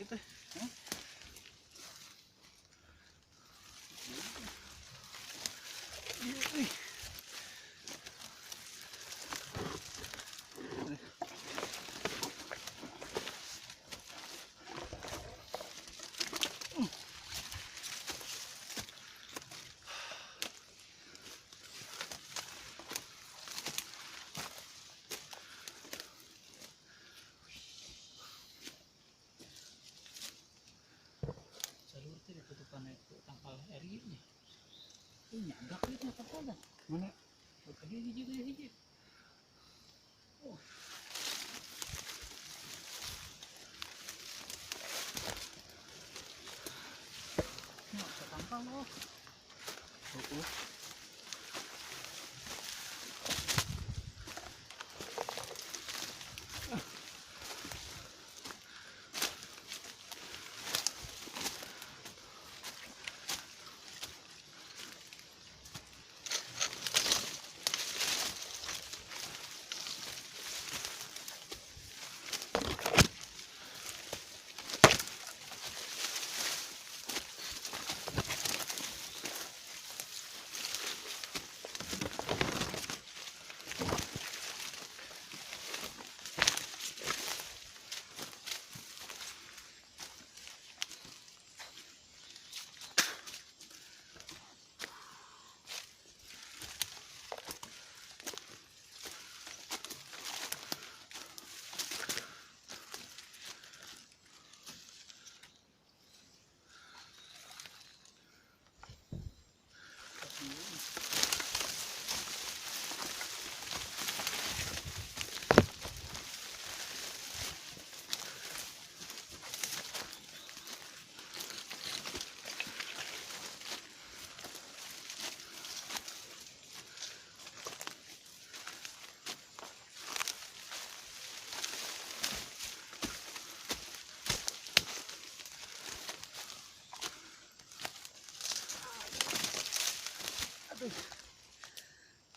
itu. Hah? Nyanggak itu apa dah? Mana? Hiji hiji hiji. Oh. Nah, tangkal loh. Oh.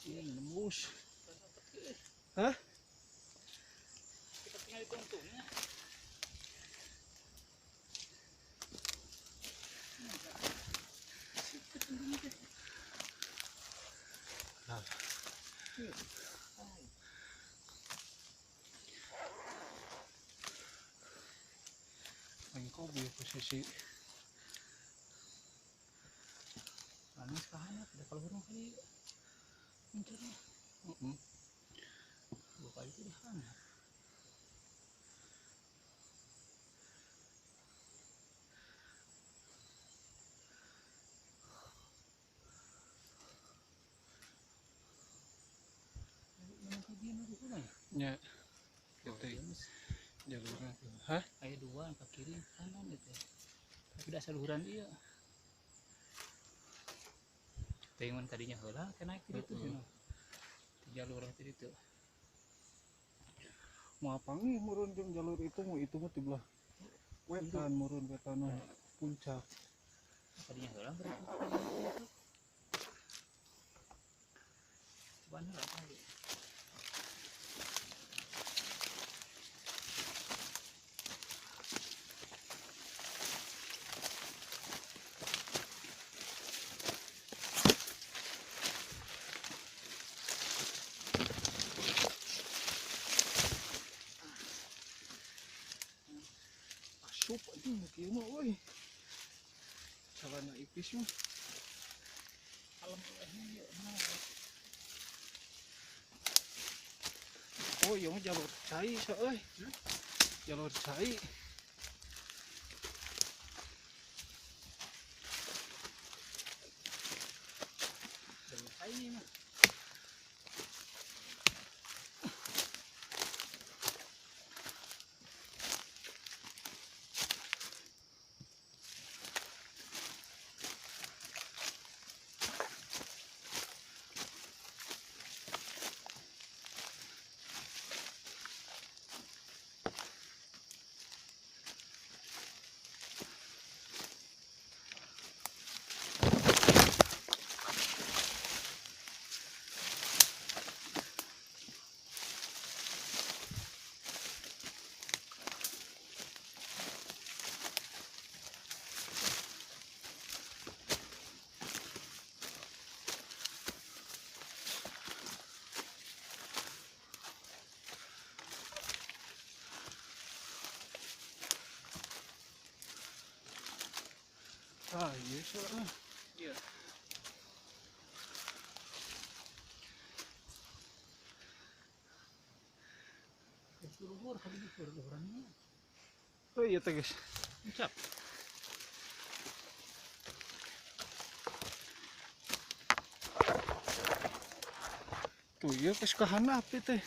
Iya, nembus. Hah? Kita tinggal dituntungnya. Nah. Engkau biar posisi. Panas kahanap, udah kalau burung kali munculnya. Dua kali itu dihanap. Ya. Gitu. Jalurnya. Hah? Kayak dua, ke kiri, kanan gitu. Tapi udah saluran iya. Tengon tadinya heula kena naik itu sih. Di jalur tadi itu. Mau apa nih murun jeung jalur itu mau itu mah di belah wetan murun wetan puncak. Tadinya heula berarti. Cobaan heula kali. Asup anjing kieu mah euy. Celana ipis mah. Alam euy mah. Oh, ieu mah jalur cai sa euy. Jalur cai. Jalur cai mah. Ah, iya salah. Iya. Luhur kali ini luhurannya. Oh iya teh guys. Ucap. Tuh iya geus kahanap teh.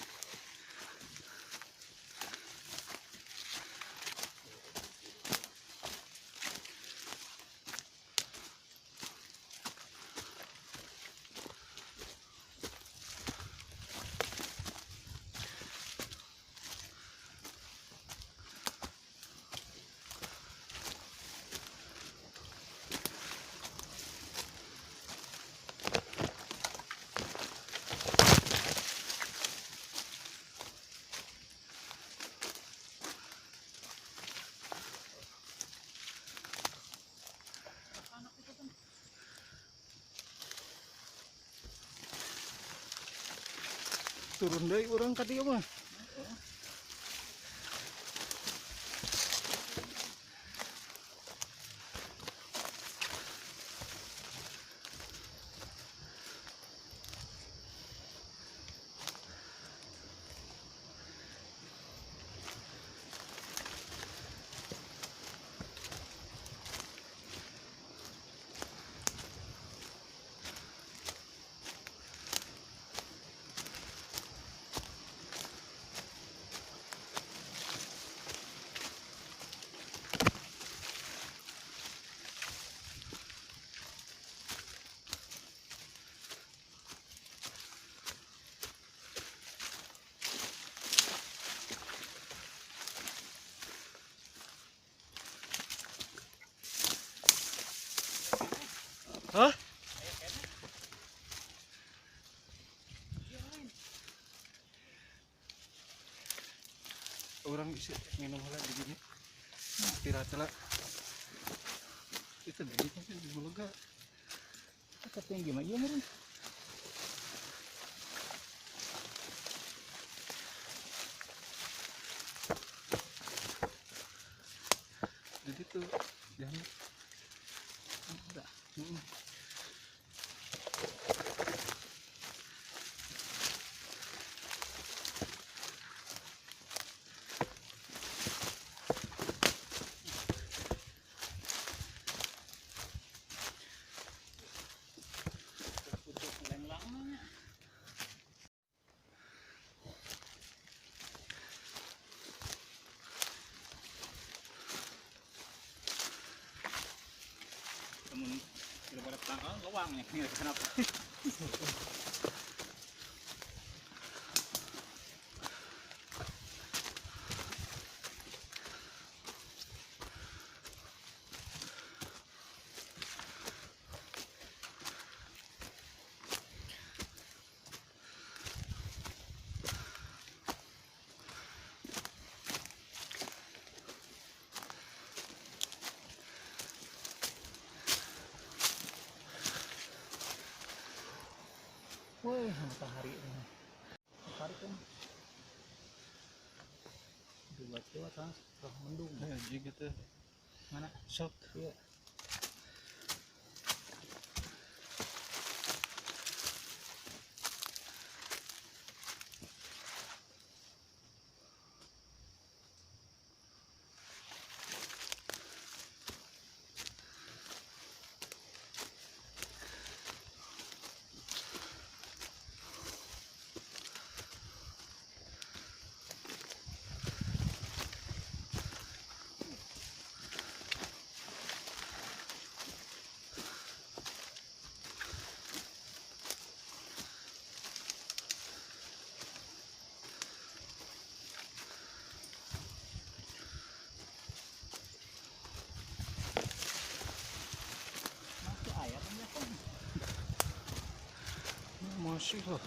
Turun deui urang ka dieu mah. Hah? Orang isi minum heula di sini. Istirahat heula. Itu dari kan di Bologa. Tapi yang gimana ieu meureun? Jadi tuh jangan enggak. Lawang nih, kenapa? Wih, matahari ini. Matahari kan dua kan setelah mendung. Ya, gitu. Mana? Sok. Iya. Masih lah.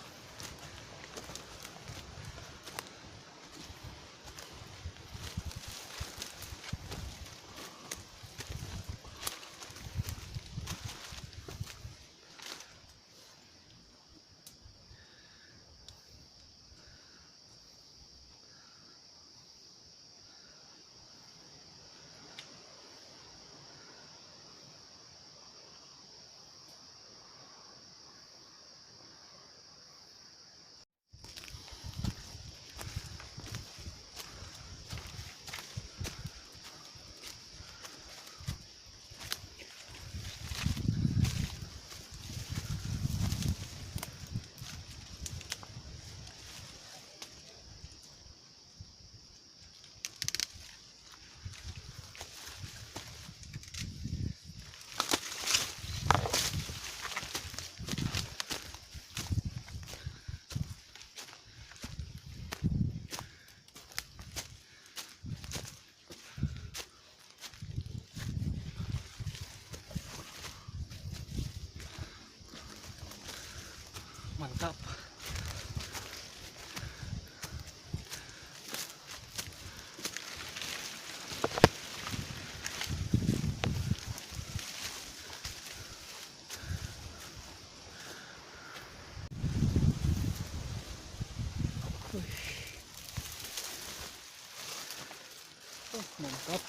Mantap.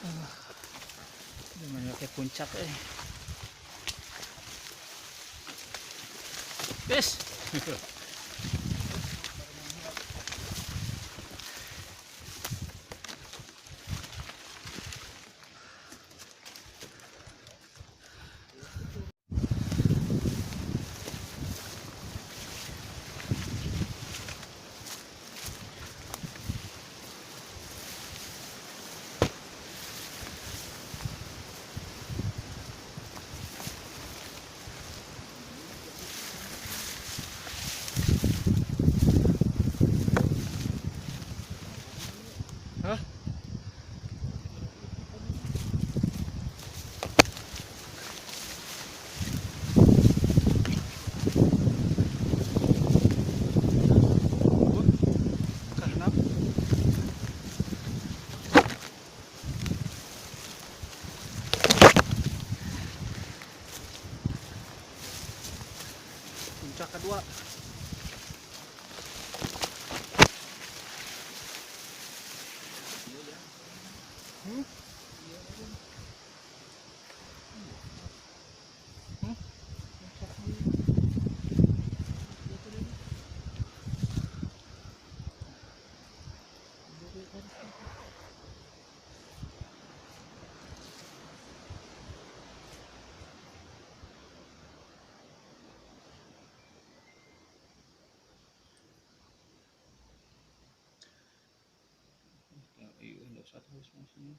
Udah kayak puncak eh. Yes. Hah? Karena puncak kedua. Hmm? Hmm? Satu maksudnya.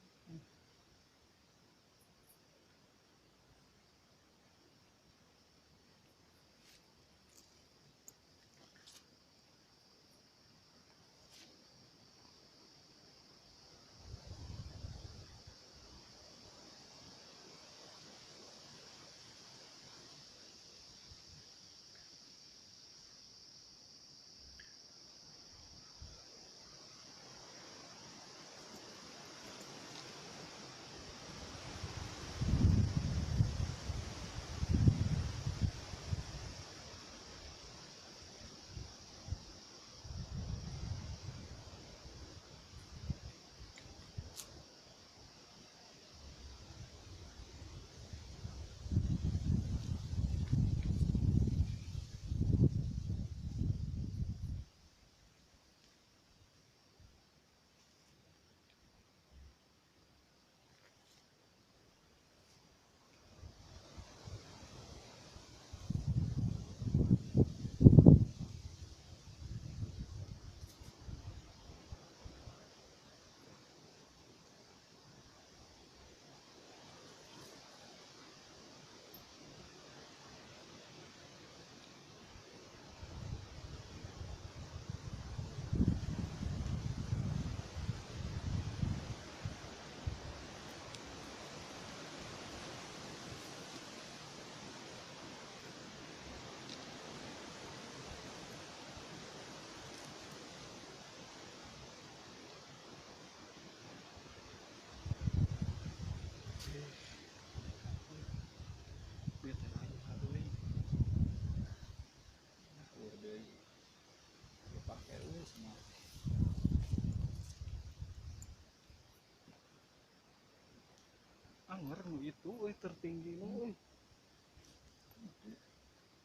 Anger nu itu euy tertinggi nu euy.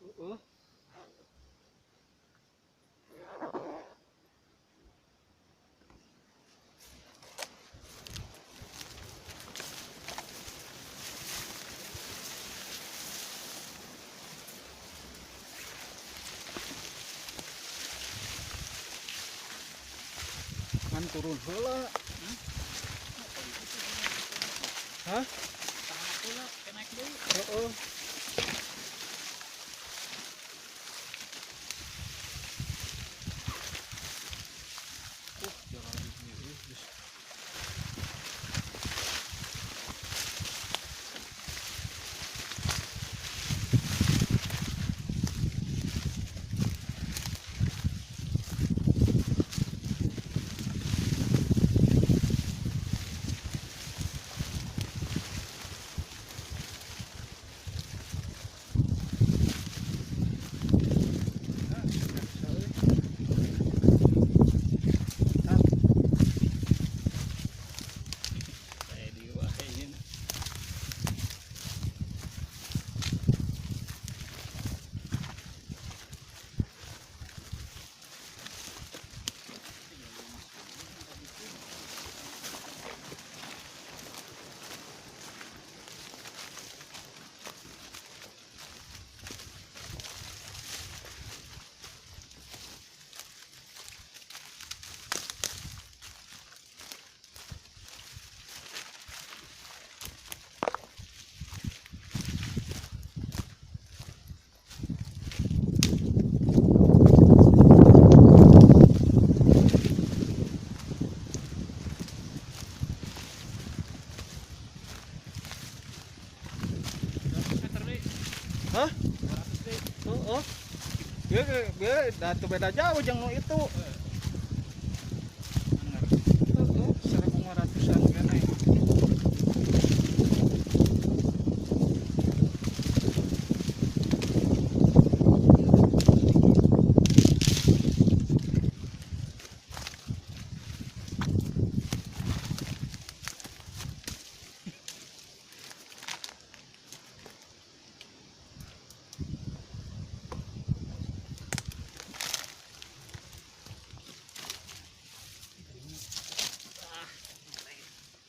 Heeh. Kan turun heula. Hah? Naik dulu. Heeh. Jalan di sini geus. Hah? 200 deh. Heeh. Bieu da teu beda jauh jeung nu itu. Bener. Heeh, 1500-an keneh.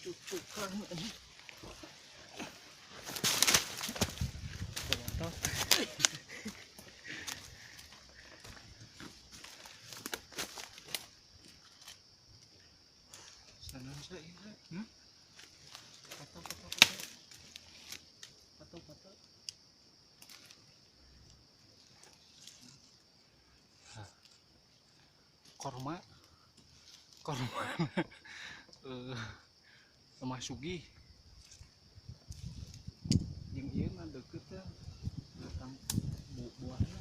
Cucukan ini. Sana saya ini. Patah, patah, patah. Patah, patah. Korma. Korma. Lemah sugih. Jeung ieu mah deukeut teh batang buahna.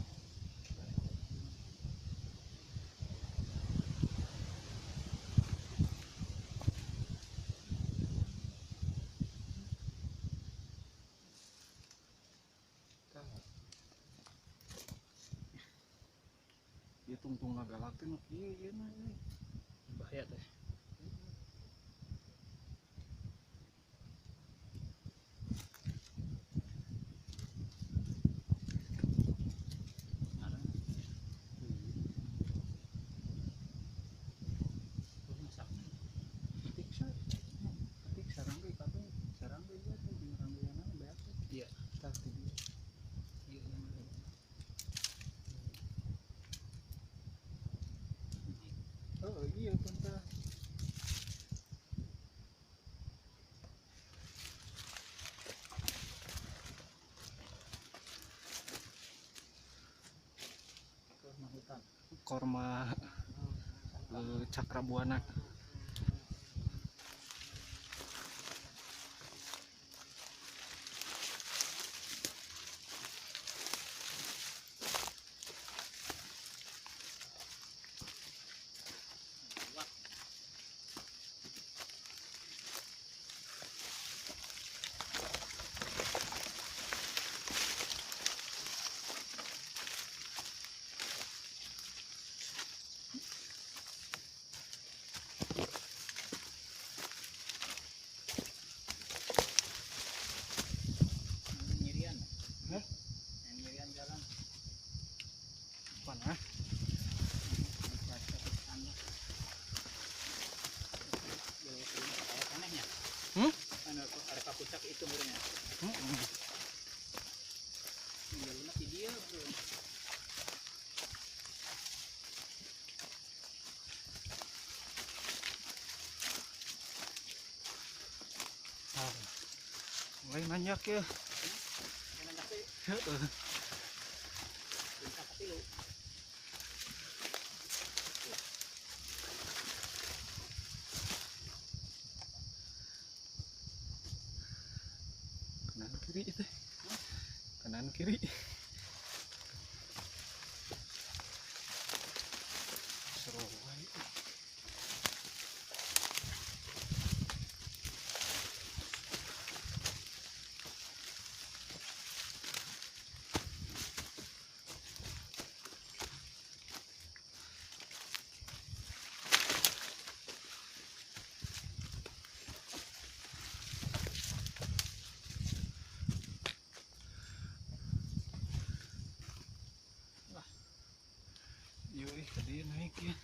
Ieu tungtung ngagalak teh nu kieu ieu mah euy. Bahaya teh. Iya. Oh iya tentang Korma hutan. Korma Cakrabuana. Nyirian. Hah? Nyirian jalan. Mana? Hmm? Ada puncak itu murnya. Jalurnya di dia, bro. Mulai nanjak ya. Nanjak sih. Puncak ketilu. Kanan kiri itu. Kanan kiri. Seru banget. Yoi, tadi naik ya.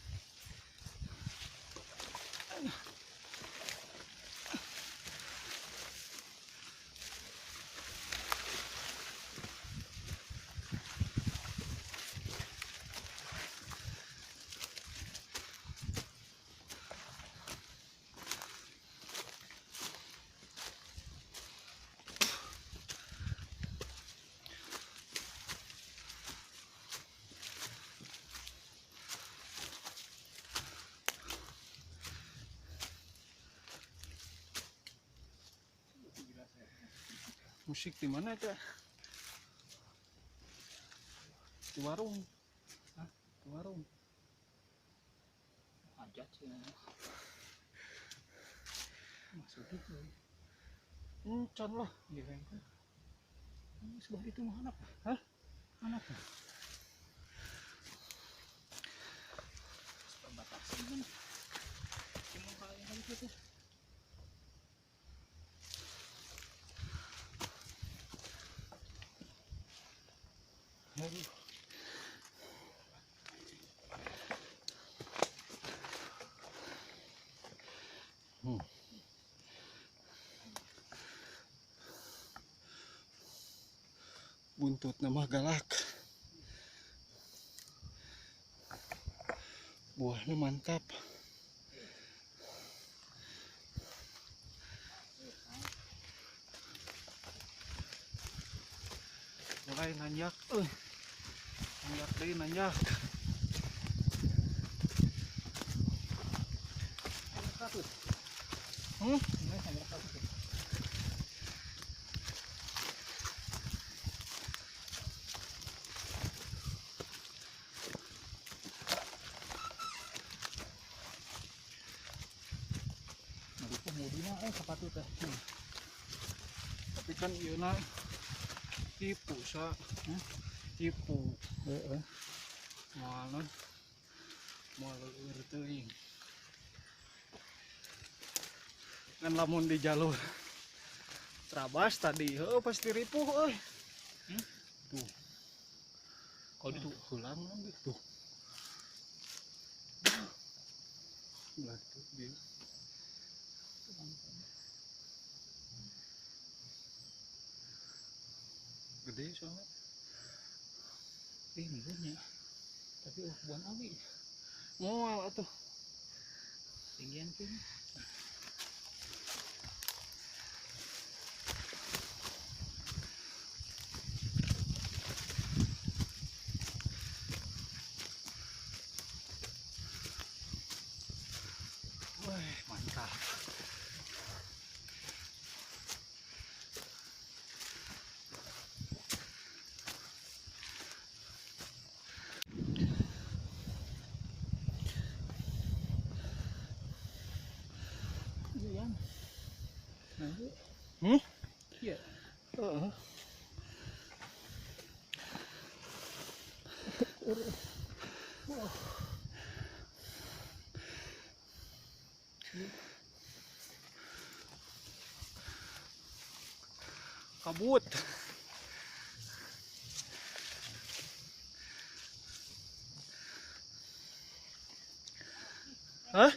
Musik di mana itu? Di warung. Hah? Di warung. Hajat sih. Masuk gitu. Encan lah. Iya kan. Sebelah itu mah anak. Hah? Anak. Perbatasan kan. Cuma kali lagi gitu. Aduh. Buntut nama galak, buahnya mantap. Mulai nanjak, nanjak deh nanjak. Hmm? Sepatu teh. Tapi kan ieu na tipu sa. Tipu. Heeh. Moal moal leueur teuing. Kan lamun di jalur Trabas tadi heuh pasti ripuh euy. Hmm? Tuh. Kalau itu heulang tuh. Belah tuh dia. Gede soalnya. Minggunya. Tapi bukan awi. Moal atuh. Tinggian tuh. Wah, mantap. Hmm? Iya. Kabut. Hah?